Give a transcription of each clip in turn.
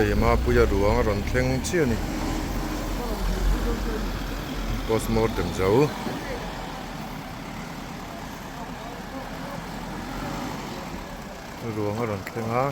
Hei Mapuia ruang a rawn thleng chiah a ni. Postmortem zo. Ruang a rawn thleng a.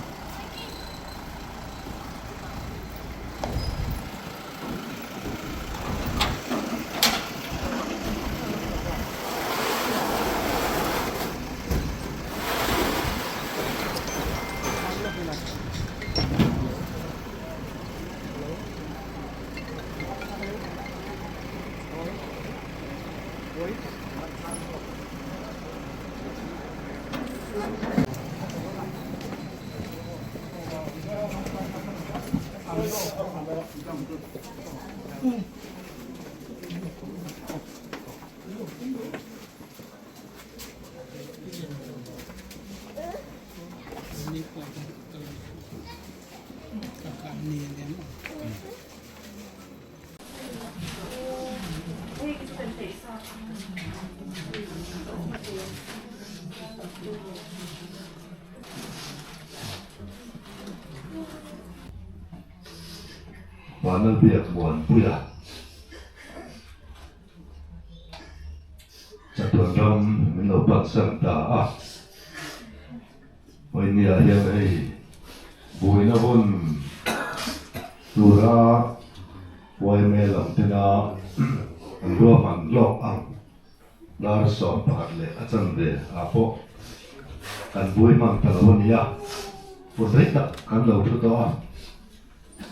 Vanlal biak muanpuia chatuan ram min lo pansan ta a, vawinia hian hei buaina hun tura yma lam tena an ruahman lawk ang. Dar 11 leh a chanve ah pawh kan buai hman ta lo a nia, hun rei tak kan lo thu tawh a,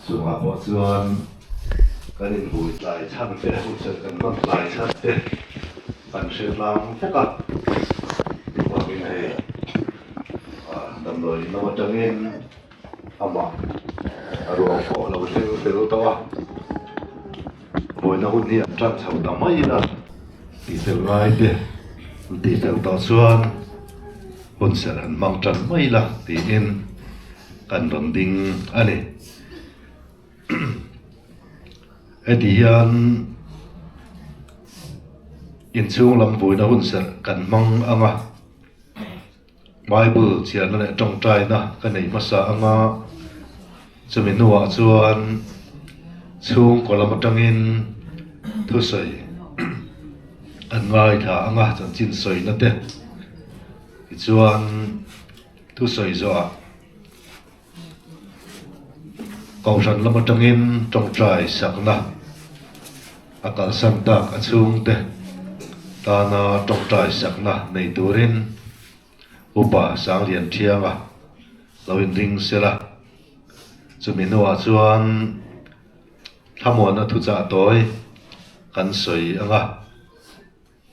chungah pawh chuan kan inbui tlai chhan te, hunserh kan hman tlai chhan te kan hre tlang vek a, chuvangin hei damdawi in lam atangin amah a ruang pawh a lo thleng fel tawh a. Vawiina hun hi an tan chho ta mai ila tih fel ngai te an tih fel tawh chuan hun serh an hmang tan mai ila tiin kan rawn ding a ni. Heti hian inchhung lam vawiina hun serh kan hmang ang a, Bible chhiarna leh tawngtaina ka nei hmasa ang a, chumi hnuah chuan chhungkaw lam atangin thusawi an ngaithla ang a, chanchin sawina te tichuan thusawi zawhah Kohhran lam atangin tawngtai sakna a kalsan tak a chhungte tana tawngtai sakna nei turin Upa Sanglian Thianga lo inring sela. Chumi hnuah chuan thlamuanna thuchah tawi kan sawi ang a.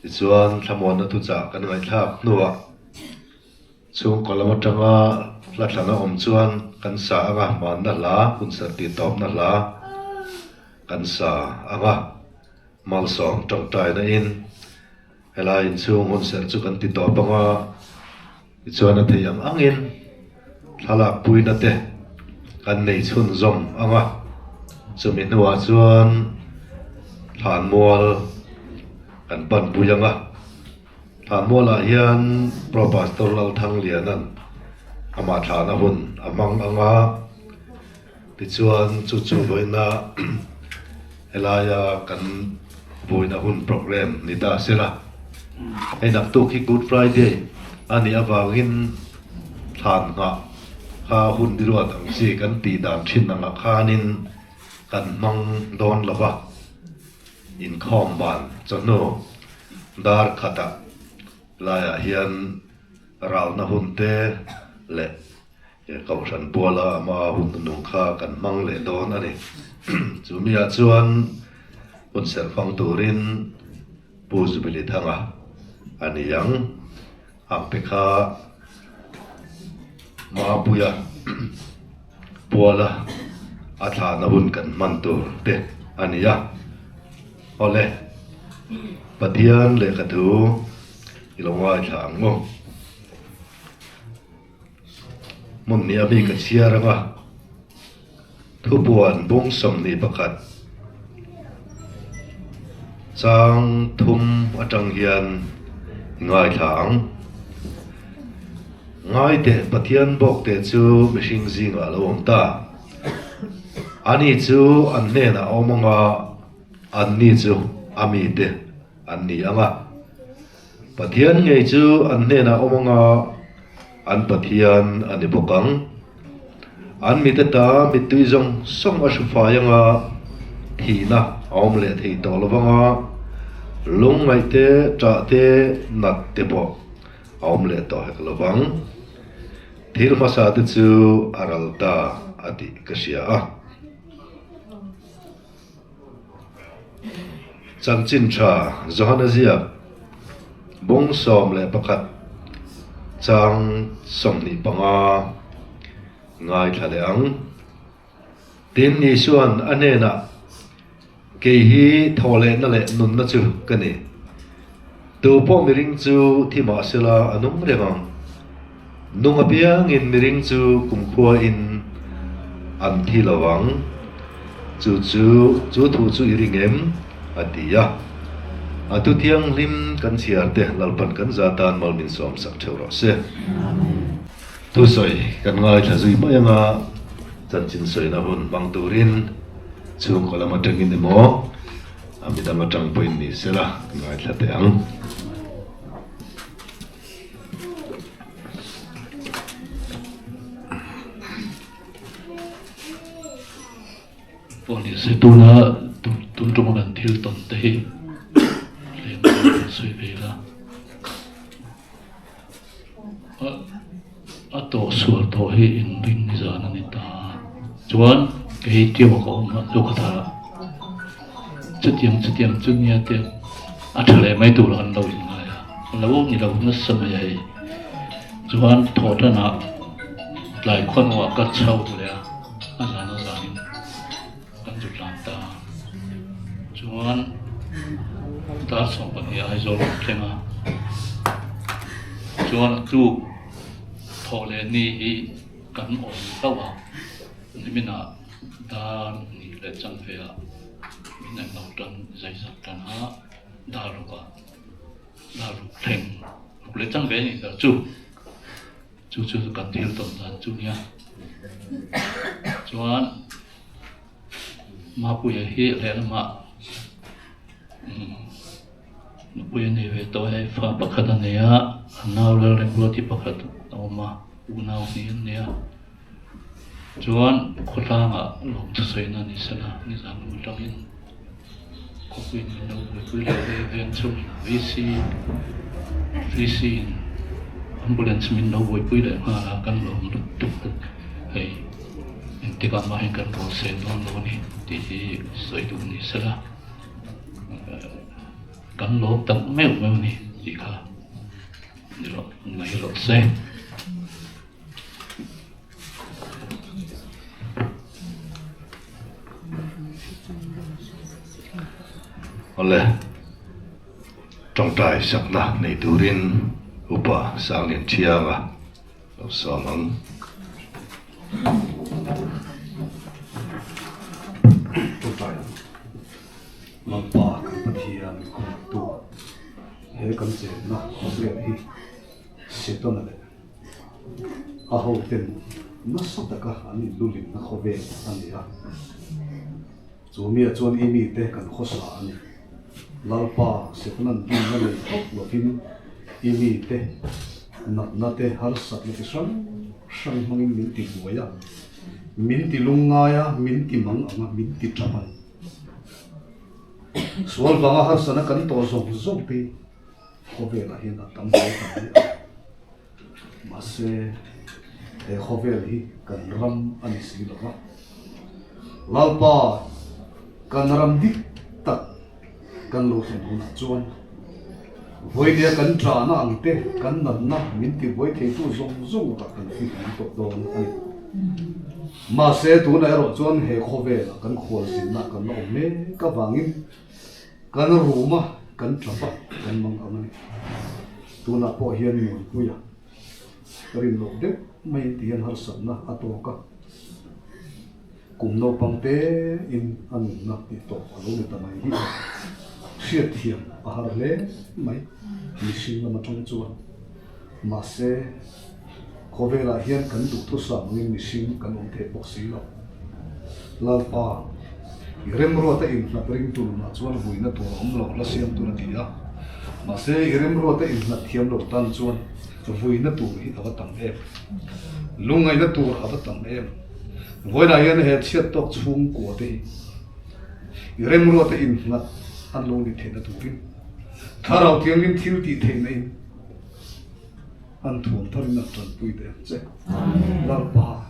Tichuan, thlamuanna thuchah kan ngaihthlak hnuah chhungkaw lam atanga hla thlan a awm chuan kan sa ang a, hmanna hla, hunserh tih tawpna hla kan sa ang a, malsawm tawngtaina in helai inchhung hunserh chu kan ti tawp ang a, tichuan a thei ang angin thlalak puina te kan nei chhunzawm ang a, chumi hnuah chuan thlanmual kan panpui ang a, thlanmualah hian Pro Pastor Lalthangliana'n amah thlahna hun a hmang ang a, tichuan chu chu vawiina helaia kan vawiina hun programme ni ta se la, hei naktuk hi Good Friday a nih avangin thlan nghah kha hun ni ruat ang chi kan tih dan thin angah khanin kan hmang dawn lo va, inkhawm ban chawhnu dar khatah laiah hian ralna hun te leh He Kohhran puala ama hun nung kha kan hmang leh dawn a ni. Chu miah chuan hun serh fang turin Pu Zubili Thanga a ni ang. Hangte kha Mapuia puala a thlahna hun kan hman tur te a ni a. Awle, Pathian lehkha thu i lo ngaithla ang maw? Hmun hnih a mi ka chhiar ang a, thupuan bung 21 chang thum atang hian i ngaithla ang. Ngaiteh Pathian bawkte chu mihring zingah a lo awm ta. Ani chu an hnenah a awm ang a, anni chu a mite an ni ang a. Pathian ngei chu an hnenah a awm ang a, an Pathian a ni bawk ang. An mite ta mittui zawng zawng a hru fai ang a, thihna a awm leh thei tawh lo vang a, lungngaih te, ṭah te, nat te pawh a awm leh tawh hek lo vang. Thil hmasa te chu a ral ta a tih ka hria a. Chanchin tha Johana ziak bung 11 chang 25 ngaithla leh ang. Tin, Isua'n a hnenah, Kei hi thawhlehna leh nunna chu ka ni. Tu pawh miring chu thi mah sela a nung reng ang. Nung apiangin miring chu kumkhuain an thi lo vang. Chu chu, chu thu chu i ring em? a ti a. A thu thianghlim kan chhiar te Lalpan kan za tan mal min sawmsak theuh rawh se. Thusawi kan ngaithla zui mai anga chanchin sawina hun hmang turin chhungkaw lam atangin emaw a midang atang pawhin ni sela ngaithla teh ang. Pawh ni se tuna tun tuma kan thil tawn te hi tlem kan sawi ve ila. A tawh sual tawh hi inring zan a ni ta a, chuan kei Tiawa ka awm a Lukhathar ah chutiang chutiang chu nia te a tha leh mai tur an lo inngai a, a lo ni lo nasa mai a hei. Chuan thawhtan ah tlai khuanuah ah ka chho leh a, a zan a zanin kan zu tlan ta a, chuan dar 12 Aizawl kan thleng a, chuan a tluk thawh leh ni hi kan awm hlauh a, niminah dar hnih leh chanve ah min en lo tan zai zak tan a, dar ruk ah dar ruk thleng ruk leh chanve a nih ber chu. Chu chu kan thil tawn dan chu nia. Chuan Mapuia hi lehlamah nupui a nei ve tawh a, fa pakhat a nei a, a nau Lalremruati pakhat a awm a, unau hnih an nei a. Chuan khawtlangah lawmthu sawina ni sela nizan lam atangin Khawpuiin min lo buaipui lo ve veng chungin VC VC in ambulance min lo buaipui leh nghal a kan lawm lutuk hei engtikah mah hian kan rawn seng dawn lo a ni tih hi sawi duh ni sela kan lawm tak meuh meuh a ni tih kha ni rawh mai rawh se. Awle, tawngtai sakna nei turin Upa Sanglianthianga lo sawm ang. Tawngtai ang. Lalpa kan Pathian khawngaihtu he kan chenna khawvel hi Setana leh a hoten nasa taka an inlulinna khawvel a ni a. Chu miah chuan i mite kan khawsa a ni. Lalpa Setanan dinna nei tawp lovin i mite natna te harsatna ti hrang hrang hmangin min ti buai a, min ti lungngai a, min ti mang ang a, min ti tap a ni. Sual vanga harsatna kan tawh zawng zawng te hi Khawvelah hian a tam hle ta mai a, mahse he khawvel hi kan ram a ni si lo va, Lalpa kan ram dik tak kan lo thlen hunah chuan vawinia kan ṭahna ang te, kan natna min tibuai theitu zawng zawng lakah kan fim an tawh dawn a ni. Mahse tunah erawh chuan he khawvelah kan khualzinna kan la awm mek avangin, Kan rum a, kan tap a, kan mang ang a ni. Tunah pawh hian Muanpuia ka rin loh deuh mai ti hian harsatna a tawk a, kum naupang te in a nunna tih tawp a lo ni ta mai hi hriatthiam a har hle mai mihring lam atang chuan. Mahse, khawvelah hian kan duhthusam angin mihring kan awm thei bawk si lo. Lalpa, i remruata innghat ringtu nunah chuan vuina tur a awm lo, la siam tur a ti a. Mahse, i remruata innghat thiam lo tan chuan vuina tur hi a va tam em? Lungngaihna tur a va tam em? Vawiinah hian he chhiat tawk chhungkua te hi i remruata innghat an lo ni theihna turin Thlarau Thianghlim thil tih theihna in an thuam tharin an tanpui teh ang che. Lalpa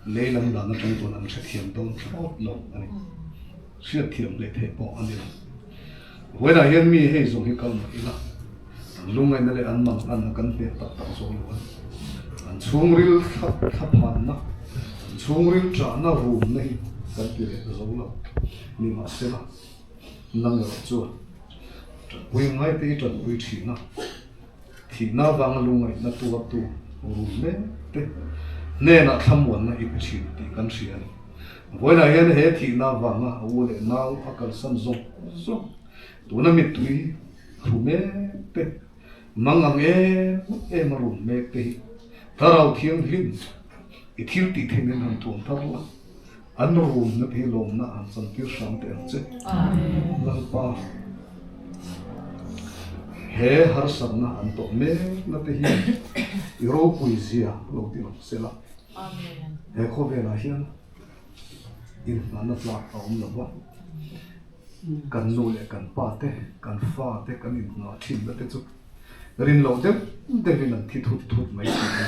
lei lam dan atang chuan an hrethiam dawn thlawt lo a ni. Hriatthiam hlei theih pawh a ni lo. Vawiinah hian mi hei zawng hi kal mah ila, an lungngaihna leh an manganna kan hnek tak tak zawk lo a ni. An chhungril thlaphanna, an chhungril ṭahna rumna hi kan ti leh zo lo. Nimahsela, nang erawh chuan ṭanpui ngaite i ṭanpui ṭhin a. Thihna avanga lungngaihna tuartu rum mek te hnenah thlamuanna i pe thin tih kan hria a ni. Vawiinah hian he thihna avanga a u leh nau a kalsan zawng zawng tuna mittui hru mek te, mang ang em em a rum mek te hi Thlarau Thianghlim i thil tih theih nen han tuam thar la, an rumna te hi lawmna han chantir hram teh ang che. Lalpa, he harsatna an tawh mekna te hian i ropui zia lo ti lang se la. He khawvelah hian inhmanna tlak a awm lo va, kan nu leh kan pa te, kan fa te kan inngah thinna te chu rin loh deuh deuhin an thi thut thut mai thin a.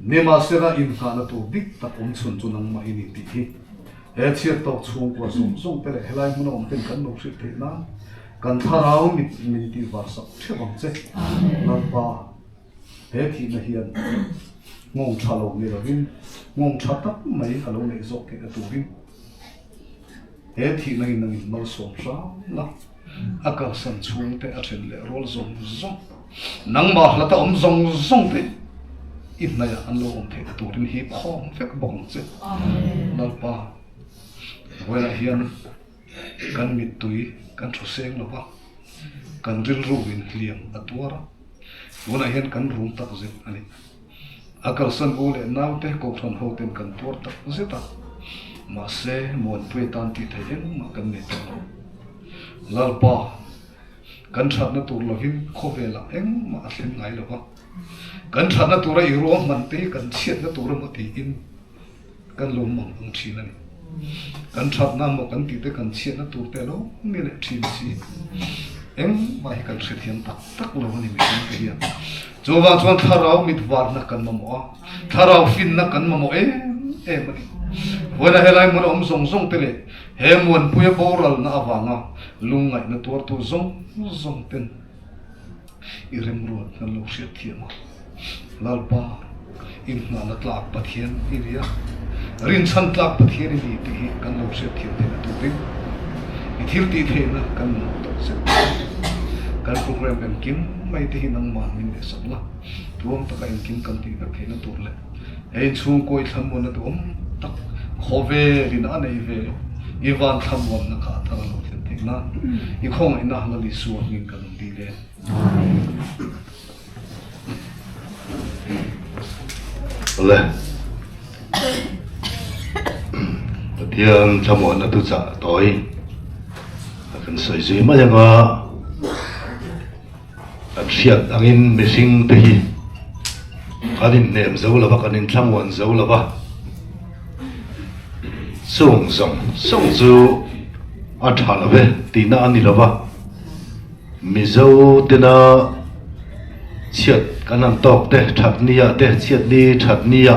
Nimahsela inngahna tur dik tak awm chhun chu nangmah i ni tih hi he chhiat tawk chhungkua zawng zawng te leh helai hmuna awm ten kan lo hrilh theih nan kan thlarau mit min tihvar sak theuh ang che. Lalpa. He thihna hian nghawng tha lo ni lovin nghawng tha tak mai a lo neih zawk theihna turin he thihna hi nangin malsawm hram la, a kalsan chhungte a then leh rual zawng zawng, nangmah hlata awm zawng zawng te i hnaihah an lo awm theihna turin hi khawm vek bawk ang che. Lalpa, vawilah hian kan mittui kan thu seng lo va, kan rilru in hliam a tuar a. Tunah hian kan rum tak zet a ni. A kalsan u leh naute kohhran ho ten kan tuar tak zet a, mahse Muanpuia tan tih theih engmah kan nei tawh lo. Lalpa, kan thatna tur lovin khawvelah engmah a thleng ngai lo va, kan thatna tura i ruahman te hi kan chhiatna tur emaw tiin kan lo mang ang thin a ni. Kan thatna maw kan tih te kan chhiatna tur te a lo ni leh thin si. Engmah hi kan hrethiam tak tak lo a ni mihring te hian. Chuvang chuan thlarau mit varna kan mamawh a, thlarau finna kan mamawh em em a ni. Vawiina helai hmun a awm zawng zawng te leh he Muanpuia boralna avanga lungngaihna tuartu zawng zawng ten I remruat kan lo hriat thiam a, Lalpa, inhnahna tlak Pathian i ni a, rinchhan tlak Pathian i ni tih hi kan lo hriat thiam theihna turin i thil tih theihna kan mamawh tak zet a. Kan program engkim mai te hi nangmah min lehsak la, tluang taka engkim kan tih vek theihna tur leh Hei chhungkawi thlamuanna duhawm tak khawvelin a nei ve lo. I van thlamuanna kha a thar a lo thlen theih nan i khawngaihna Lal Isua hming kan rawn dil e. Awle. Pathian thlamuanna thuchah tawi a kan sawi zui mai anga Kan hriat angin mihring te hi kan inhnem zo lo va, kan inthlamuan zo lo va, chung zawng zawng chu a tha lo ve tihna a ni lo va, Mizo tena chhiat kan han tawk te, that nia te, chhiat ni that nia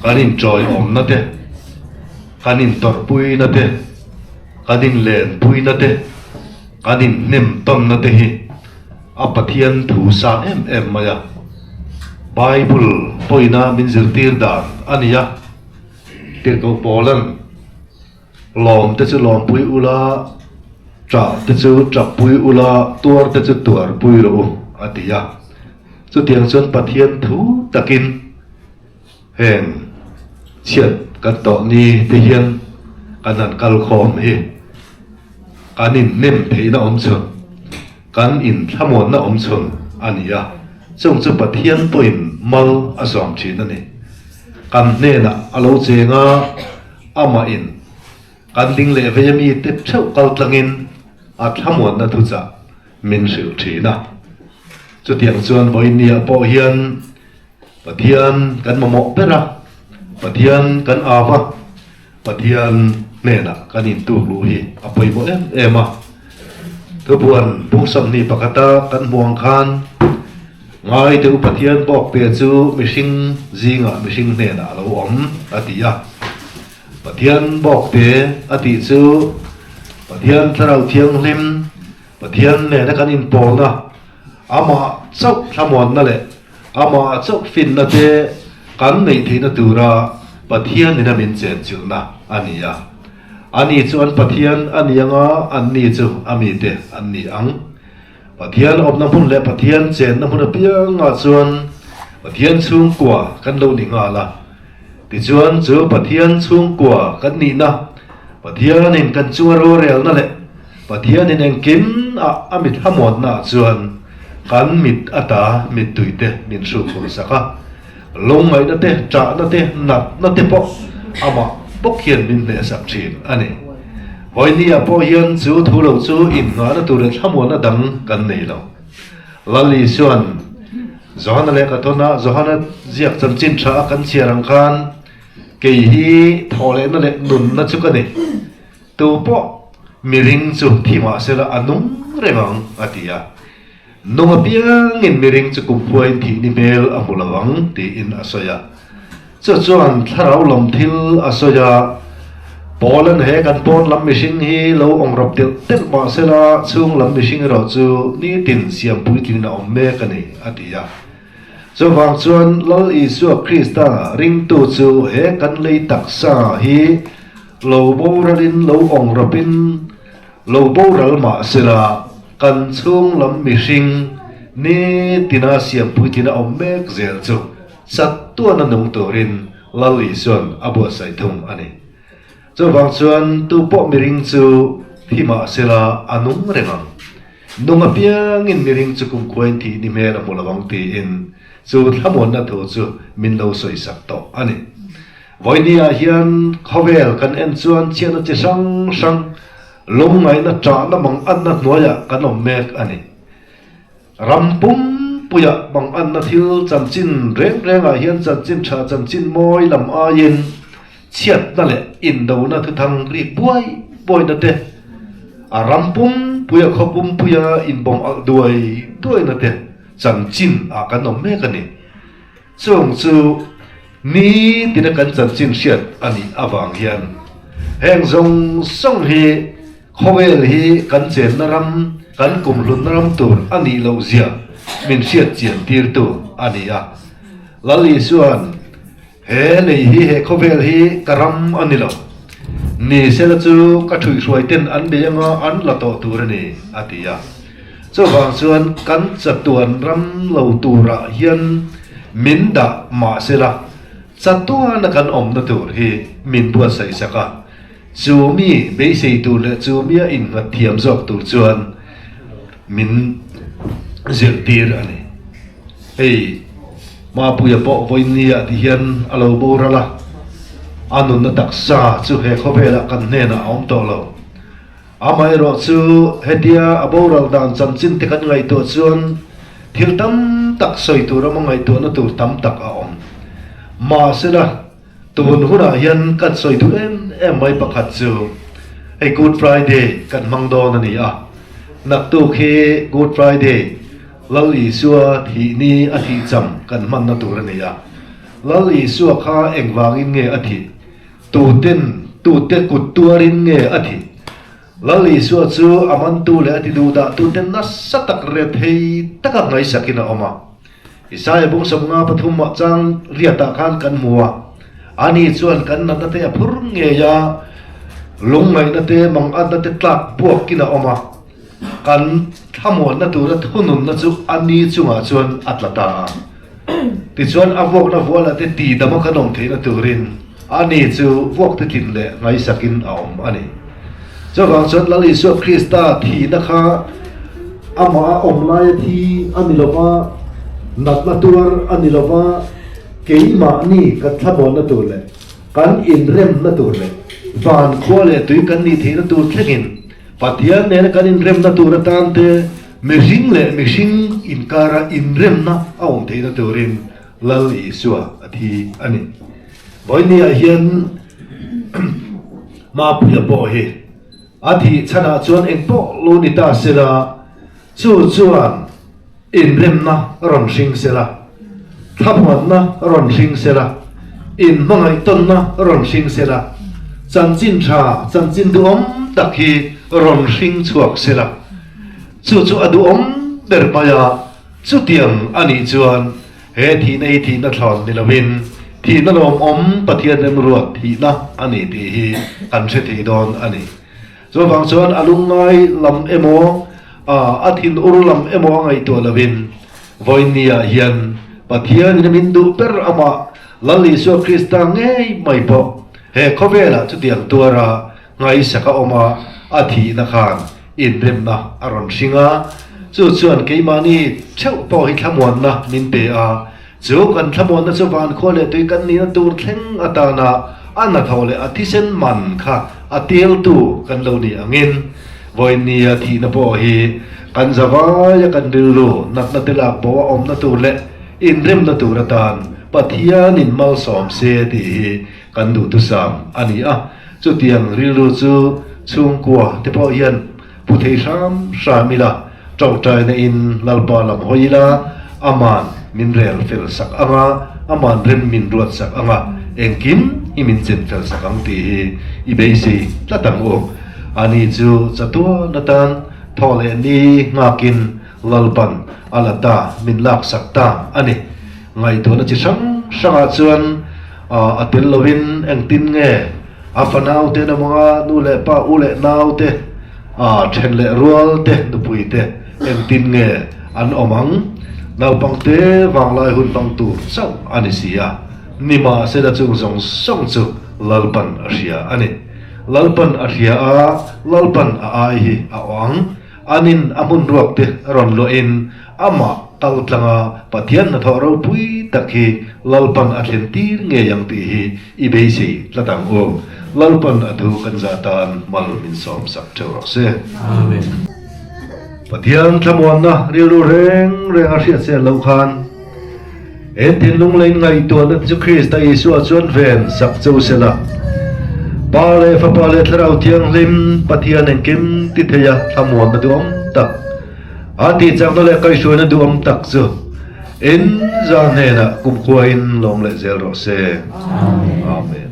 kan inṭawiawmna te, kan intawrhpuina te, kan inlenpuina te, Kan inhnem tawnna te hi a Pathian thu sa em em mai a, Bible pawina min zirtir dan a ni a, Tirhkoh Paula'n lawm te chu lawmpui ula, ṭah te chu ṭappui ula, tuar te chu tuarpui rawh u a ti a. Chutiang chuan Pathian thu takin heng chhiat kan tawh ni te hian kan han kalkhawm hi. Kan inhnem theihna awm chhun, kan inthlamuanna awm chhun a ni a, chung chu Pathian pawhin mal a zawm thin a ni. Kan hnenah a lo cheng a, Amah in kan ding leh vei ami te theuh kal tlangin a thlamuanna thuchah min hrilh thin a. Chutiang chuan vawinia pawh hian Pathian kan mamawh ber a, Pathian kan au a, Pathian hnenah kan intuk luh hi a pawimawh em em a. Thubuan bung 20 pakhata kan hmuh ang khan ngai deuh Pathian bawk te chu mihring zingah mihring hnenah a lo awm a ti a. Pathian bawk te a tih chu Pathian Thlarau Thianghlim, Pathian nena kan inpawlna, amah chauh thlamuanna leh amah chauh finna te kan neih theihna tura Pathianin a min chenchilhna a ni a. Ani chu an Pathian a ni anga anni chu a mite an ni ang. Pathian awmna hmun leh Pathian chenna hmun apiangah chuan Pathian chhungkua kan lo ni nghal a. Tichuan chu Pathian chhungkua kan nihna, Pathianin kan chunga rorelna leh Pathianin engkim ah a mit hamuanna ah chuan kan mit ata mittui te min hruk hul sak a, lungngaihna te, ṭahna te, natna te pawh amah bawk hian min hneh sak ṭhin a ni. Vawinia pawh hian chu thu lo chu innghahna tur leh thlamuanna dang kan nei lo. Lal Isuan Johana lehkha thawn ah Johana ziak chanchin ṭha a kan chhiar ang khan kei hi thawhlehna leh nunna chu ka ni. Tu pawh miring chu thi mah sela a nung reng ang, a ti a. Nung apiangin miring chu kumkhuain thih ni hmel a hmu lo ang, tiin a sawi a. Chu chuan thlarau lam thil a sawi a, Paula'n he kan pawn lam mihring hi lo awng rawp telh telh mah sela chhung lam mihring erawh chu nitin siam puitlingin a awm mek a ni, a ti a. Chuvang chuan Lal Isua Krista ringtu chu he kan lei taksa hi lo boralin lo awng rawpin lo boral mah sela kan chhung lam mihring nitina siam puitlin a awm mek zel chu chat tuana nung turin Lal Isuan a buatsaih thung a ni. Chuvang chuan tu pawh miring chu thi mah sela a nung reng ang. Nung apiangin miring chu kumkhuain thih ni hmel a hmu lo ang tiin chu thlamuanna thu chu min lo sawisak tawh a ni. Vawinia hian khawvel kan en chuan chhiatna chi hrang hrang, lungngaihna ṭahna mang anna hnuaiah kan awm mek a ni. Ram pumpuia mang anna thil chanchin reng rengah hian chanchin ṭha chanchin mawi lam aiin chhiatna leh indona thuthang rik buai buaina te, a ram pumpuia khaw pumpuia inbawm alh duai duaina te chanchin ah kan awm mek a ni. Chung chu nitina kan chanchin hriat a nih avang hian heng zawng zawng hi khawvel hi kan chenna ram, kan kumhlunna ram tur a nih loh zia min hriat chian tirtu a ni a. Lal Isua'n he lei hi, he khawvel hi ka ram a ni lo, ni sela chu ka ṭhuihhruai ten an bei anga an la tawh tur a ni, a ti a. Chuvang chuan kan chatuan ram lo turah hian min dah mah sela, chatuana kan awmna tur hi min buatsaih sak a, chu mi beisei tur leh chu mia innghat thiam zawk tur chuan min zirtir a ni. Hei Mapuia pawh vawinia ti hian a lo boral a, a nunna taksa chu he khawvelah kan hnenah a awm tawh lo. Amaherawh chu hetia a boral dan chanchin te kan ngaihtuah chuan thil tam tak sawi tur emaw ngaihtuahna tur tam tak a awm. Mahsela, tun hunah hian kan sawi duh em em mai pakhat chu hei Good Friday kan hmang dawn a ni a. Naktuk hi Good Friday, Lal Isua thih ni a thih cham kan hmanna tur a ni a. Lal Isua kha engvangin nge a thih? Tuten tute kut tuarin nge a thih? Lal Isua chu a mantu leh a ti duhdah tute nasa tak rethei taka ngaihsakin a awm a. Isaia bung 53 ah chang riatah khan kan hmu a, ani chuan kan natna te a phur ngei a, lungngaihna te, mangatna te tlak buakin a awm a, kan thlamuanna tura thununna chu ani chungah chuan a tla ta a. Tichuan a vuakna vualah te tidama kan awm theihna turin ani chu vuak te tlin leh ngaihsakin a awm a ni. Chuvang chuan Lal Isua Krista thihna kha amah a awm laia thi a ni lova, natna tuar a ni lova, keimahni kan thlamuanna tur leh kan inremna tur leh. van khua leh tui kan nih theihna tur thlengin Pathian nena kan inremna tur atan te, mihring leh mihring inkara inremna a awm theihna turin Lal Isua a thi a ni. Vawinia hian Mapuia pawh hi a thih chhanah chuan engpawh lo ni ta sela, Chu chuan inremna rawn hring sela, thlamuanna rawn hring sela, inhmangaihtawnna rawn hring sela, chanchin tha, chanchin duhawm tak hi rawn hring chhuak sela. Chu chu a duhawm ber mai a, chutiang a nih chuan he thihna hi thihna thlawn ni lovin thihna lawmawm Pathian remruat thihna a ni tih hi kan hre thei dawn a ni. Chuvang chuan a lungngai lam emaw, a thinur lam emaw a ngaihtuah lovin vawinia hian Pathianin a min duh ber amah Lal Isua Krista ngei mai pawh he khawvelah chutiang tuara ngaihsak a awm a, a thihna khan inremna a rawn hring a. Chu chuan keimahni theuh pawh hi thlamuanna min pe a, Chu kan thlamuanna chu vankhua leh tui kan nihna tur thleng atana a hnathawh leh a thisen man kha a teltu kan lo ni angin vawinia thihna pawh hi kan zavaia kan rilru natna te lak bo a awmna tur leh inremna tur atan Pathianin malsawm se tih hi kan duhthusam a ni a. Chutiang rilru chu chhungkua te pawh hian Pu thei hram hram ila, tawngtaina in Lalpa lam hawi ila, aman min rel fel sak ang a, aman rem min ruat sak ang a, engkim i min chen fel sak ang tih hi i beisei tlat ang u. Ani chu chatuan atan thaw leh ni nghakin Lalpan a la ta, min lak sak ta a ni. Ngaihtuahna chi hrang hrangah chuan a tel lovin engtin nge a fanaute na mawnga nu leh pa, u leh naute, then leh rual te, nupui te engtin nge an awm ang? Naupangte vanglai hun hmang tur chauh a ni si a, nimahsela chung zawng zawng chu Lalpan a hria a ni. Lalpan a hria a, Lalpan a ai hi a awh ang. Anin a hmun ruak te rawn luahin amah kal tlanga Pathian hnathawh ropui tak hi Lalpan a thlen tir ngei ang tih hi i beisei tlat ang u. Lalpan a thu kan zah tan mal min sawm sak theuh rawh se. Amen. Pathian thlamuanna rilru reng reng a hriat sel loh khan he thinlung leh inngaihtuahna te chu Krista Isua chuan ven sak cheu se la. Pa leh Fapa leh Thlarau Thianghlim Pathian engkim ti theia thlamuanna duhawm tak a tihchakna leh kaihhruaina duhawm tak chu in za hnenah kumkhuain lawm leh zel rawh se. Amen.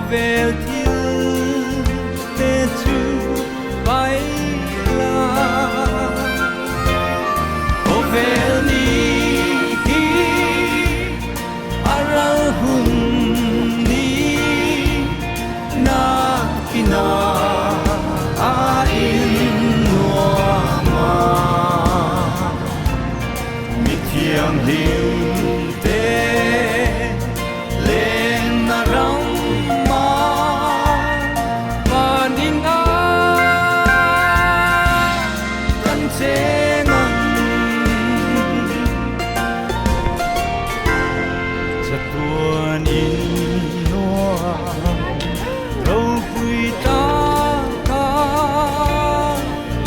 Khawvel thil te chu pai la. Khawvel ni hi a ral hun ni nakinah a innuam a. Mi thianghlim te lenna ramma vanin a kan cheng ang. Chatuan in nuam ropui taka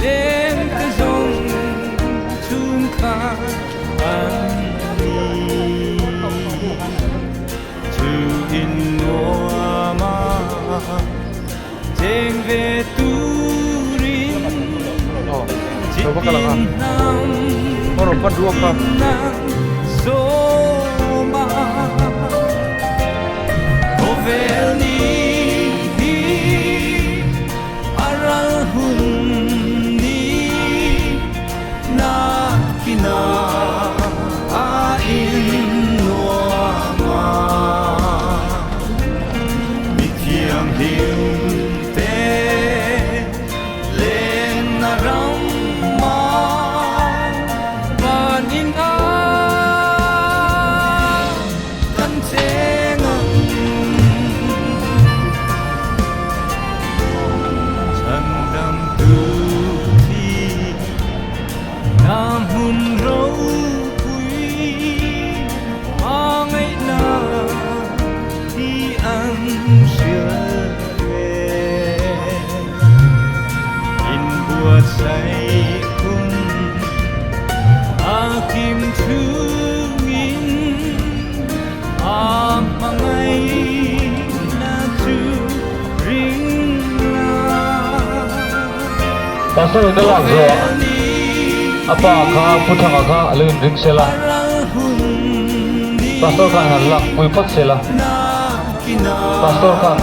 leng te zawng chhungkhat an ni. Chu in nuam a cheng ve turin chitin hnam tinang sawm a. Khawvel ni hi a ral hun ni nakinah a innuam a. Mi thianghlim te lenna ramma vanin a kan cheng ang. Chhandam tu thi nam hun ropui hmangaihna hi an hrilh ve. Inbuatsaih hun a kim chungin a hmangaihna chu ring la. Pastor in a lak zawh a pa kha Pu Thanga kha a lo inring sel a, Pastor khan han lak pui phawt sel a, Pastor khan.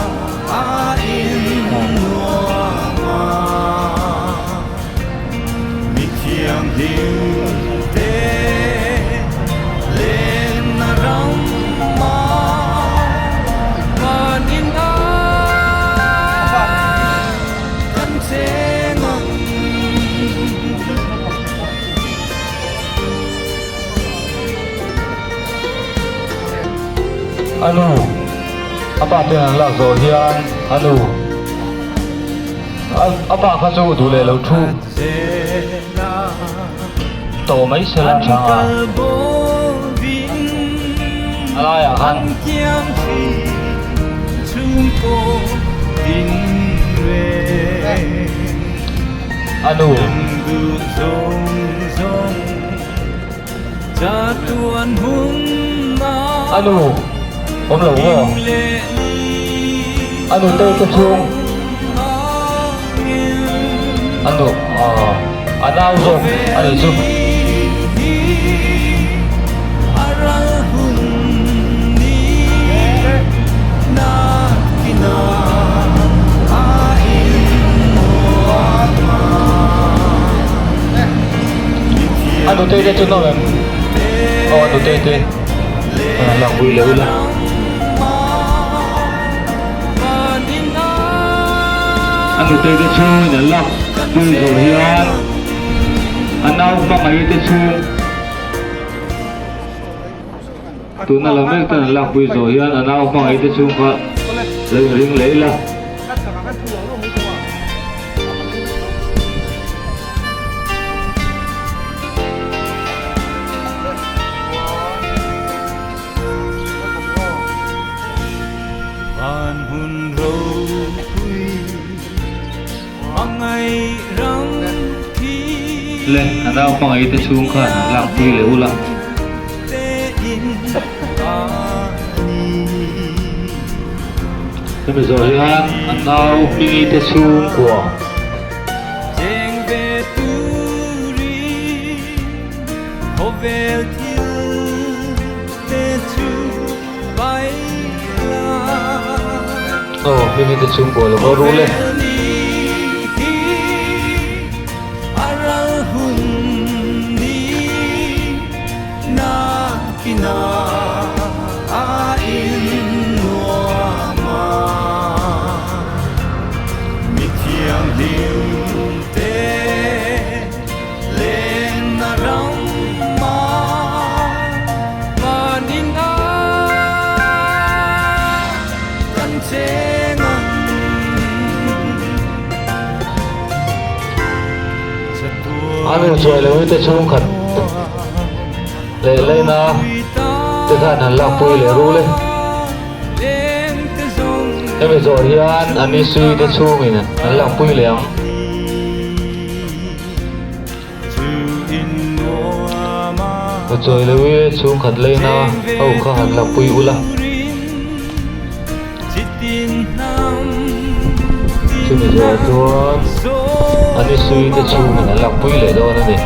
A nu, a pa ten an lak zawh hian a nu, a pa kha chu duh leh lo thu tawh mai se la tha a, a laiah khan. A nu. A nu awm lo maw? A nu te te chhung a nu aw a nau zawk a nih chu. A nutei te chu nawm em? Aw a nutei te lak pui leh ula. A nutei te chhungin an lak pui zawh hian a nau hmangaih te chhung tuna la mek ten an lak pui zawh hian a nau hmangaih te chhung kha lo inring leh ila. Le a nau hmangaih te chhung khan an lak pui leh ula. Hemi zawh hian a nau hmingi te chhungkua. Aw hming te chhungkaw lo va rul e. A nu chuai lo te chhungkhat leh laina te khan an lakpui leh rul e. Hemi zawh hian a ni sui te chhungin an lakpui leh ang. Chawi lo i chhungkhat leina ho kha han lakpui ula. Chumi zawh chuan a ni sui te chhungin an lakpui leh dawn a ni.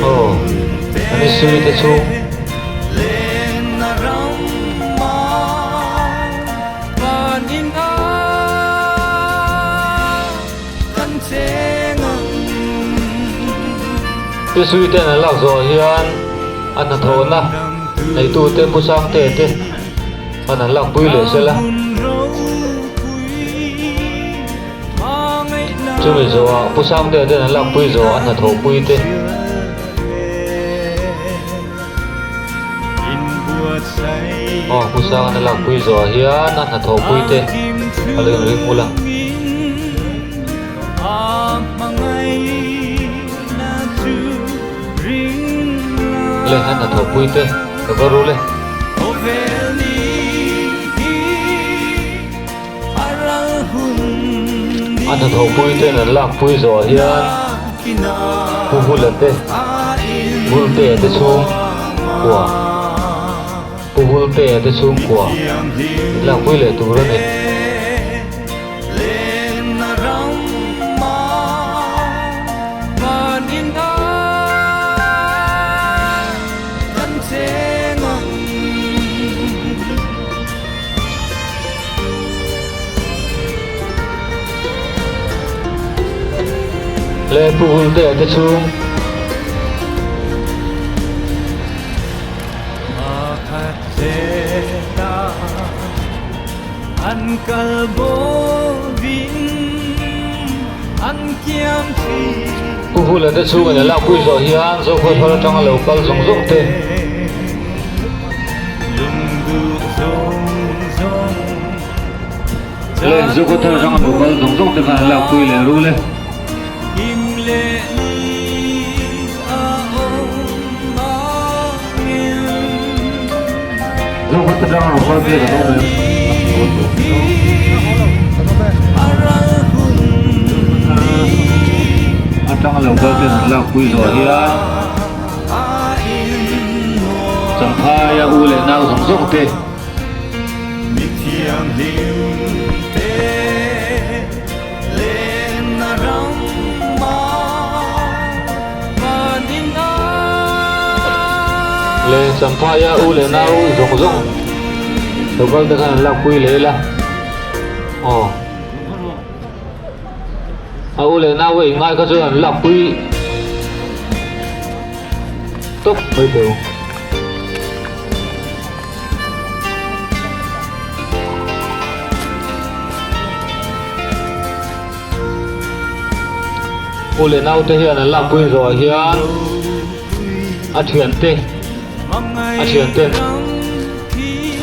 Aw, an i sui te chu. Pi Sui ten an lak zawh hian a hnathawhna neitute Pu Sangte te khan an lakpui leh sel a. Chumi zawhah Pu Sangte ten an lakpui zawh a hnathawhpui te. Aw Pu Sanga na lakpui zawh hian a hnathawhpui te a lo inring ula. Le a hnathawhpui te ka va rul e. A hnathawhpui ten an lakpui zawh hian Pu Hula te, Vultea te chhungkua, Pu Vultea te chhungkua an lakpui leh tur a ni. Le Pu Vultea te chhung. Pu Hula te chhungin a lakpui zawh hian Zokhua thar atanga lo kal zawng zawng te. Le Zokhua thar atanga lo kal zawng zawng te khan an lakpui leh rul e. Zokhua thar atanga lo kal te kan awm em? Atanga lo kal ten an lakpui zawh hian Champhaia u leh nau zawng zawng te Le Champhaia u leh nau zawng zawng lo kal te khan an lakpui leh ila aw a u leh nau a inngai kha chuan an lakpui tawp mai tho. U leh naute hian an lakpui zawh hian a thiante a thiante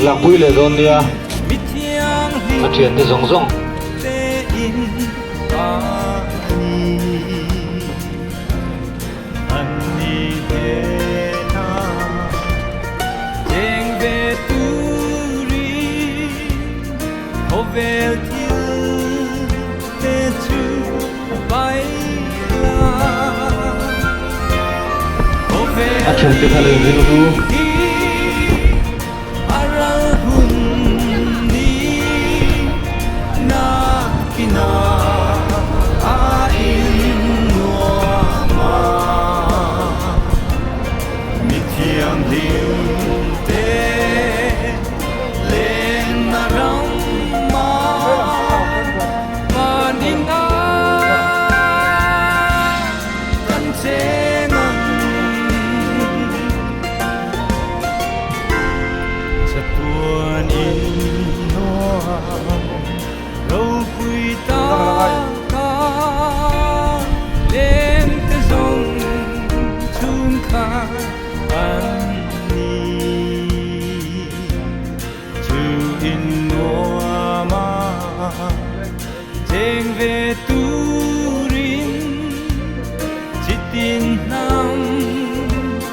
lakpui leh dawn nia a thiante zawng zawng. A thiante kha lo inring ru. Cheng ve turin chitin hnam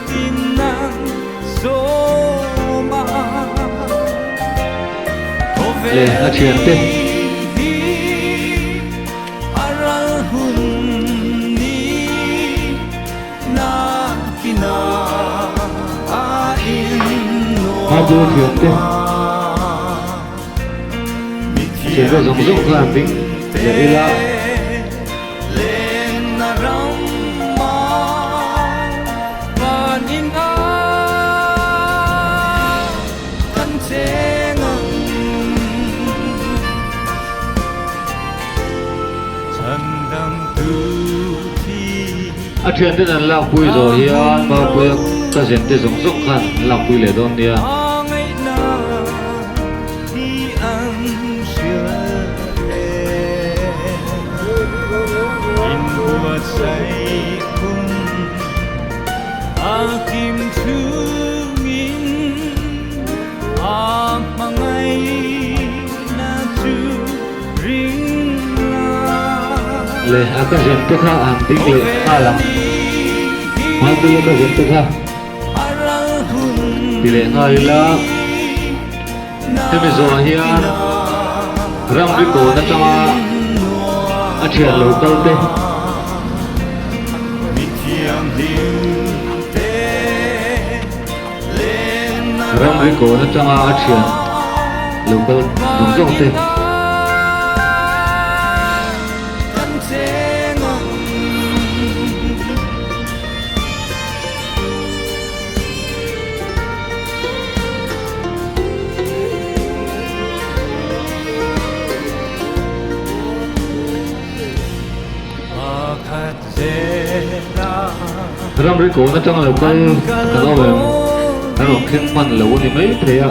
tin an sawm a. Le a thian te. Hmabua thian te. Thian te zawng zawng kha an ding leh ila. A thianten an lakpui zawh hian Maupuia cousin te zawng zawng khan an lakpui leh dawn nia. Le a ka zen te kha ang ding leh nghal ang. Hmaipui a ka zen te kha ti leh nghal ila hemi zawh hian ramri kawn atanga a thian lo kal te Ramri kawn atanga a thian lo kal zawng zawng te. Ramri kawn atanga lo kal kan awm em? An rawn thleng hman lo a ni mai thei a.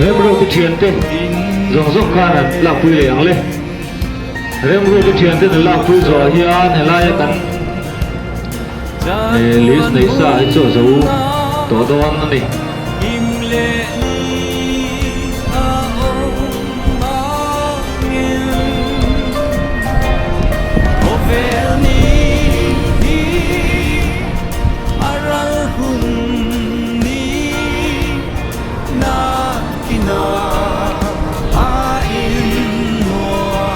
Remruati thiante zawng zawng khan an lakpui leh ang le. Remruati thiante an lakpui zawh hian helaia kan list neih sa hi chu a zo tawh dawn a ni.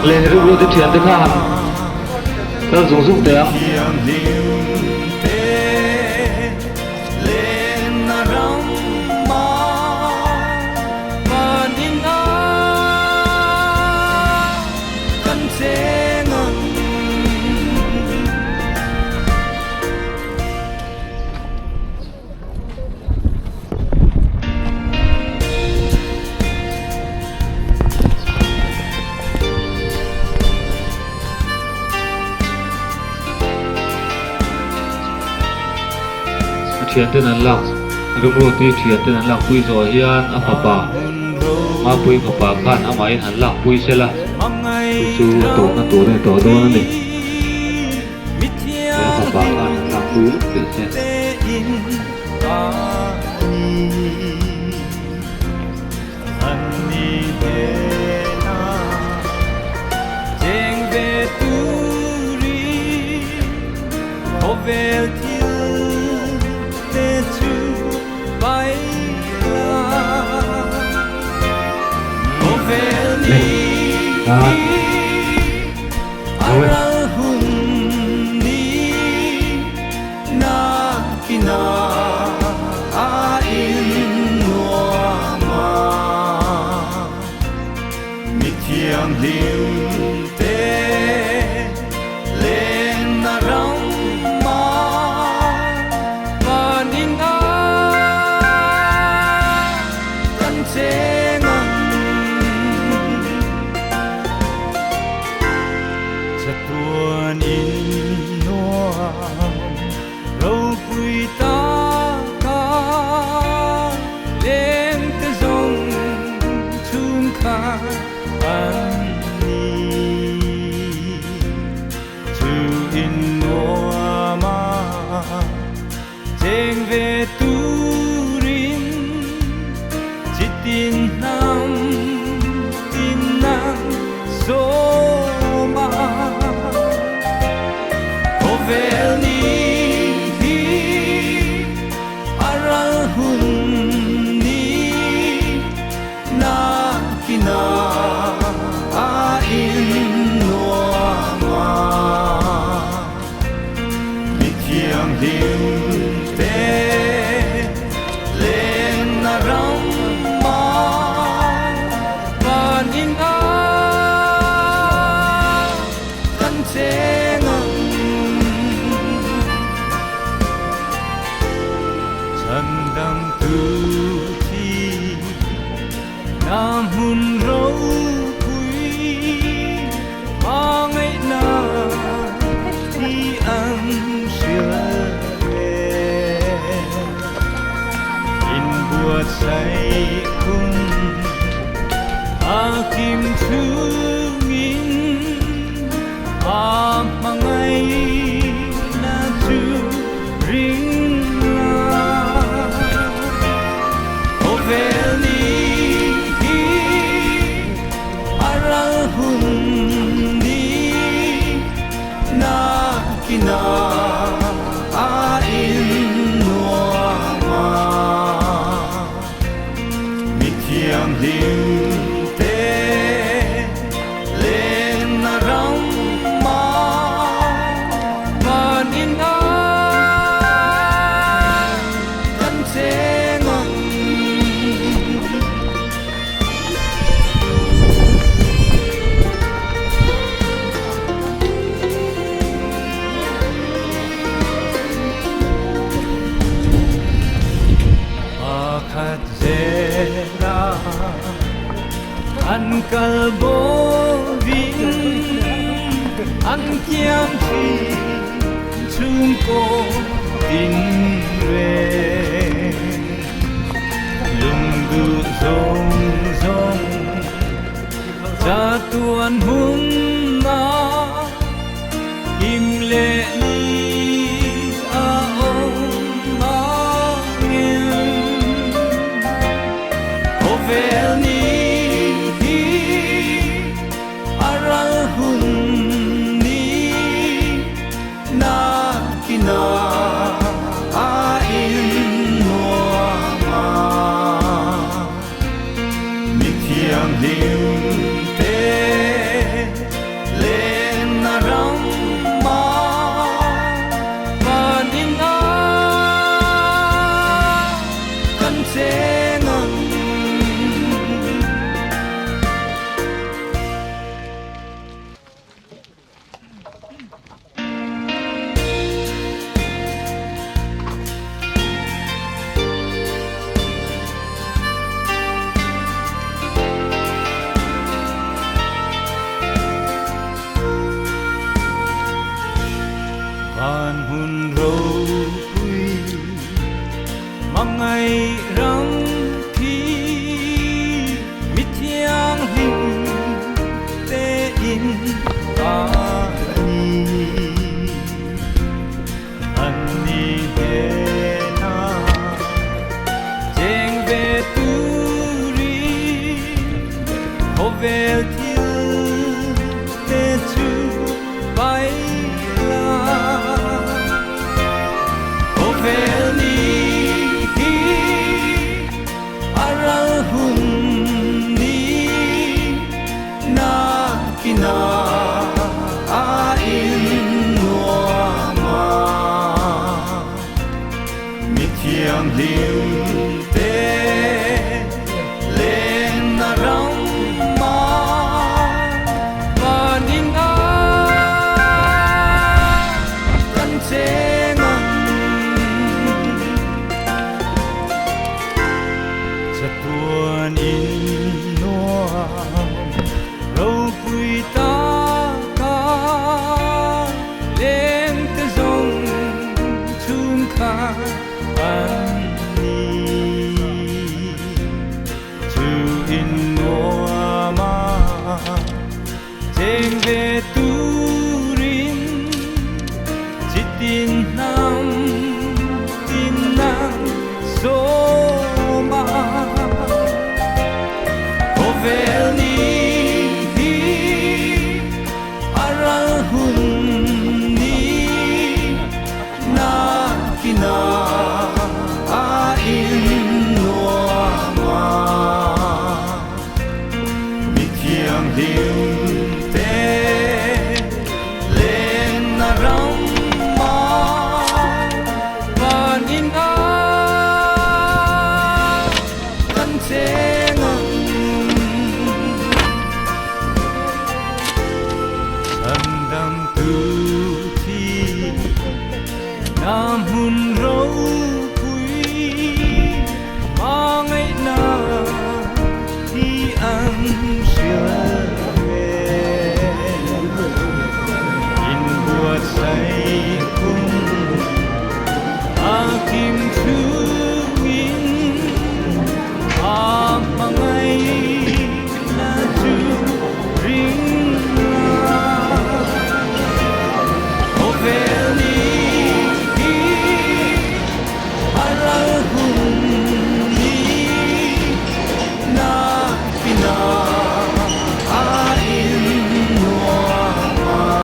Le rilru te thian te khan kal zung zung teh ang. A thianten an lak rimruati thianten an lakpui zawh hian a fapa Mapui fapa khan amahin han lakpui sela chu chu a tawhna tur a ni tawh dawn a ni. He a fapa khan han lakpui lawk teh se. Le ah. Chhandamtu thi na hmun ropui hmangaihna thi an hrilh e. Inbuatsaih hun a kim chungin a hmangaihna chu ring la. Khawvel ni hi a ral hun ni nakina a innuam a. Mi thianghlim te lenna ramah van inah kan cheng ang. Pakhat zela an kal bovin an kiam thin chhungkaw tinreng. Lungduh zawng zawng chatuan hmunah kim leh ni a awm angin. Khawvel ni hi a ral hun ni nakina a innuam a. Mi thianghlim te lenna ramah van inah kan cheng ang. Van hmun ropui hmangaih ram khi mi thianghlim te in a ni. An ni hnena cheng ve turin khawvel thil te chu pai la. Khawvel ni hi a ral hun ni nakina a innuam a. Mi thianghlim te